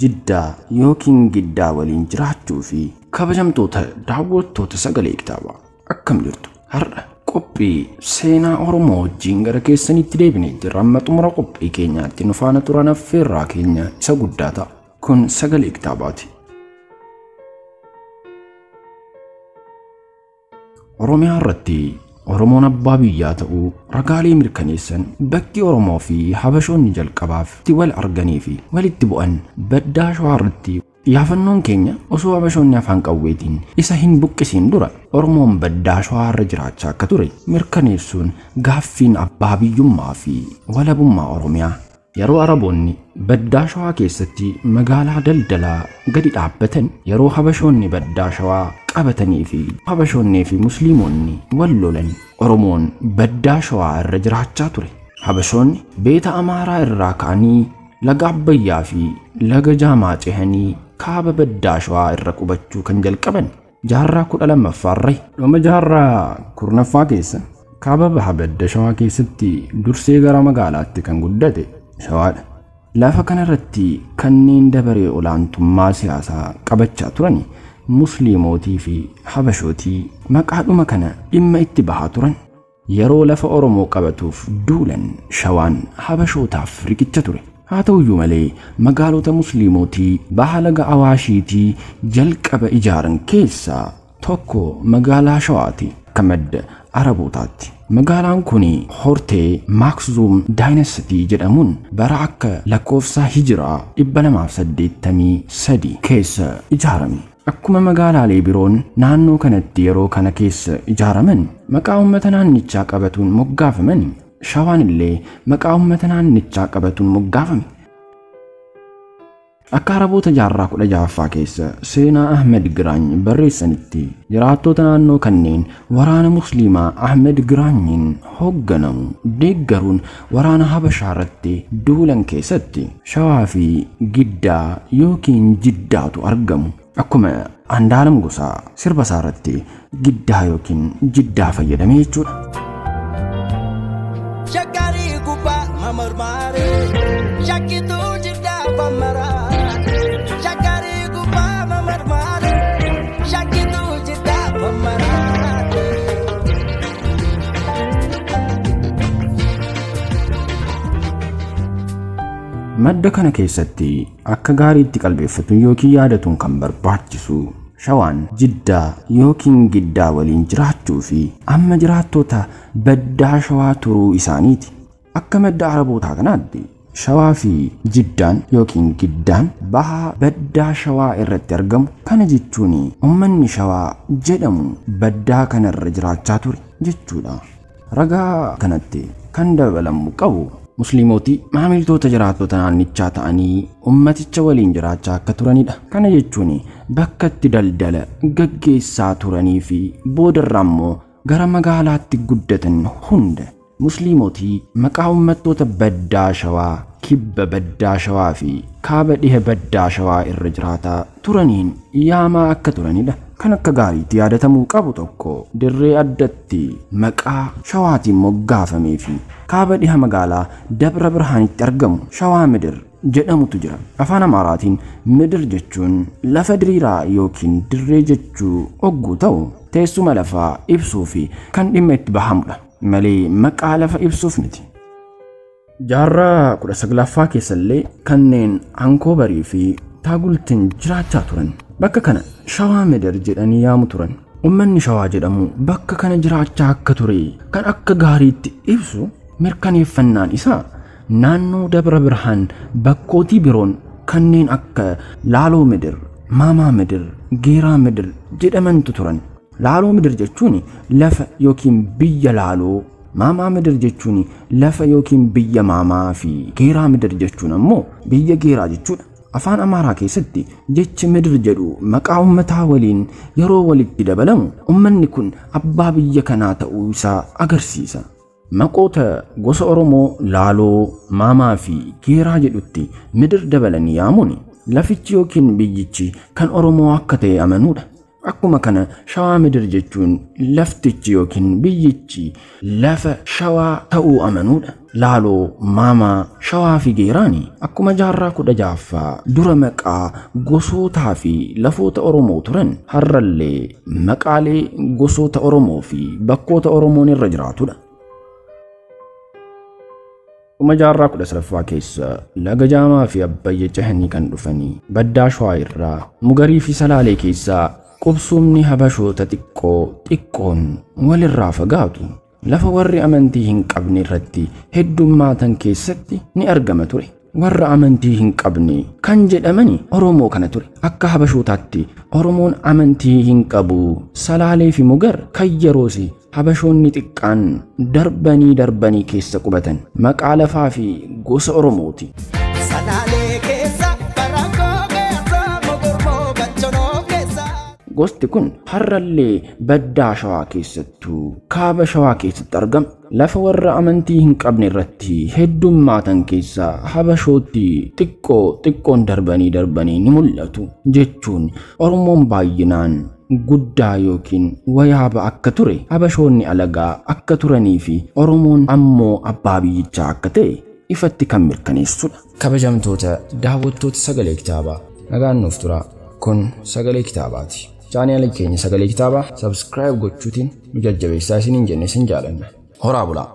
Jiddaa yookiin Giddaa waliin jiraachuu fi kabajamtoota daawwattoota sagalee kitaabaa akkam jirtu? Har'a qophii seenaa Oromoo wajjin gara keessanitti deebinee jirra. Amma xumura qophii keenyaatti nu faana turan affeerraa keenya isa guddaa ta'a. Kun sagalee kitaabaati. Oromiyaa irratti Oromoon abbaa biyyaa ta'uu ragaalee mirkaneessan bakki Oromoo fi Habashoonni jalqabaaf itti wal arganii fi walitti bu'an baddaa Shawaa irratti xiyyeeffannoon keenya osoo Habashoonni afaan qawweetiin isa hin buqqisiin dura Oromoon baddaa Shawaa irra jiraachaa akka ture mirkaneessuun gaaffiin abbaa biyyummaa fi walabummaa Oromiyaa yeroo Araboonni baddaa Shawaa keessatti magaalaa daldalaa gadi dhaabbatan, yeroo Habashoonni baddaa Shawaa qabatanii fi Habashoonnii fi Musliimonni wal lolan, Oromoon baddaa Shawaa irra jiraachaa ture. Habashoonni beeta Amaaraa irraa ka'anii laga Abbayyaa fi laga Jaamaa cehanii kaaba baddaa Shawaa irra qubachuu kan jalqaban jaarraa 12ffaa irra. Dhuma jaarraa 10ffaa keessa kaaba baha badda Shawaa keessatti dursee gara magaalaatti kan guddate Shawaadha. Lafa kanarratti kanneen dabaree olaantummaa siyaasaa qabachaa turan Musliimootii fi Habashootii maqaadhuma kana dhimma itti bahaa turan. Yeroo lafa Oromoo qabatuuf duulan Shawaan Habashootaaf riqicha ture. Haa ta'uyyuu malee magaalota Musliimootii baha laga Awaashiitii jalqaba ijaaran keessaa tokko magaalaa Shawaati akka madda Arabootaatti. Magaalaan kun hortee Maakzuum Daayinasitii jedhamuun bara akka lakkoofsa hijiraa 283 keessa ijaarame. Akkuma magaalaalee biroon naannoo kanatti yeroo kana keessa ijaaraman maqaa uummata naannichaa qabatuun moggaafaman, Shawaan illee maqaa uummata naannichaa qabatuun moggaafame. Akka Araboota jaarraa 16ffaa keessa seenaa Ahmed Giraany barreessanitti jiraattota naannoo kanneen waraana Musliimaa Ahmed Giraanyiin hoogganamu deeggaruun waraana Habashaa irratti duulan keessatti Shawaa fi Giddaa yookiin Jiddaatu argamu. Akkuma Andaalam Gosaa sirba isaa irratti Giddaa yookiin Jiddaa fayyadame jechuudha. Shakkarii gubbaa mamarmaaree shakkituu jiddaa bamaraa. Shakkarii gubbaa mamarmaaree shakkituu jiddaa bamaraa. Madda kana keessatti akka gaariitti qalbeeffatuun yookiin yaadatuun kan barbaachisu Shawaan Jiddaa yookiin Giddaa waliin jiraachuu fi amma jiraattota baddaa Shawaa turuu isaaniiti. Akka madda Arabootaa kanaatti Shawaa fi Jiddaan yookiin Giddaan baha baddaa Shawaa irratti argamu. Kana jechuun uummanni Shawaa jedhamu baddaa kanarra jiraachaa ture jechuudha. Ragaa kanatti kan dabalamu qabu Musliimootii maamiltoota jiraattota naannichaa ta'anii ummaticha waliin jiraachaa akka turanidha. Kana jechuun bakka itti daldala gaggeessaa turanii fi boodarra immoo gara magaalaatti guddatan hunda Musliimootii maqaa uummattoota baddaa Shawaa, kibba baddaa Shawaa fi kaaba dhiha baddaa Shawaa irra jiraataa turaniin yaamaa akka turanidha. Kan akka gaariitti yaadatamuu qabu tokko dirree addatti maqaa Shawaatiin moggaafamee fi kaaba dhiha magaalaa Dabra Birhaanitti argamu Shawaa Midir jedhamutu jira. Afaan Amaaraatiin Midir jechuun lafa diriiraa yookiin dirree jechuu hogguu ta'u teessuma lafaa ibsuu fi kan dhimma itti bahamudha malee maqaa lafa ibsuuf miti. Jaarraa 19ffaa keessallee kanneen Ankoobarii fi Taagultiin jiraachaa turan bakka kana Shawaa Midir jedhanii yaamu turan. Uummanni Shawaa jedhamu bakka kana jiraachaa akka ture kan akka gaariitti ibsu mirkaneeffannaan isaa naannoo Dabra Birhaan bakkootii biroon kanneen akka Laaloo Midir, Maamaa Midir, Geeraa Midir jedhamantu turan. Laaloo Midir jechuun lafa yookiin biyya Laaloo, Maamaa Midir jechuun lafa yookiin biyya Maamaa fi Geeraa Midir jechuun ammoo biyya Geeraa jechuudha. Afaan Amaaraa keessatti jechi Midir jedhu maqaa uummataa waliin yeroo walitti dabalamu uummanni kun abbaa biyya kanaa ta'uu isaa agarsiisa. Maqoota gosa Oromoo Laaloo, Maamaa fi Geeraa jedhutti Midir dabalanii yaamuun lafichi yookiin biyyichi kan Oromoo akka ta'e amanuudha. Akkuma kana Shawaa Midir jechuun laftichi yookiin biyyichi lafa Shawaa ta'uu amanuudha. Laaloo, Maamaa, Shawaa fi Geeraani akkuma jaarraa 16ffaa dura maqaa gosootaa fi lafoota Oromoo turan har'allee maqaalee gosoota Oromoo fi bakkoota Oromoon irra jiraatudha. Dhuma jaarraa 13ffaa keessa laga Jaamaa fi Abbayya cehanii kan dhufanii baddaa Shawaa irraa Mugarii fi Salaalee keessaa qubsumni Habashoota xiqqoo xiqqoon walirraa fagaatu lafa warri amantii hin qabne irratti heddummaatan keessatti ni argama ture. Warra amantii hin qabne kan jedhamani Oromoo kana ture. Akka Habashootaatti Oromoon amantii hin qabu. Salaalee fi Mugar kan yeroos Habashoonni xiqqaan darbanii darbanii keessa qubatan maqaa lafaa fi gosa Oromooti. Salaalee keessa Barakkoo keessa Mogormoo Gachonoo keessa. Gosti kun har'allee baddaa Shawaa keessattuu kaaba Shawaa keessatti argama. Lafa warra amantii hin qabne irratti heddummaatan keessaa Habashootti xiqqoo xiqqoon darbanii darbanii ni mul'atu jechuun Oromoon baay'inaan guddaa yookiin wayaaba akka ture Habashoonni alagaa akka turanii fi Oromoon ammoo abbaa biyyichaa akka ta'e ifatti kan mirkaneessudha. Kabajamtoota daawwattoota Sagalee Kitaabaa, nagaan nuuf tura. Kun Sagalee Kitaabaati. Chaanaalii keenya Sagalee Kitaabaa subscribe gochuutiin nu jajjabeessaa isiniin jenne isin jaalanna. Horaa bulaa.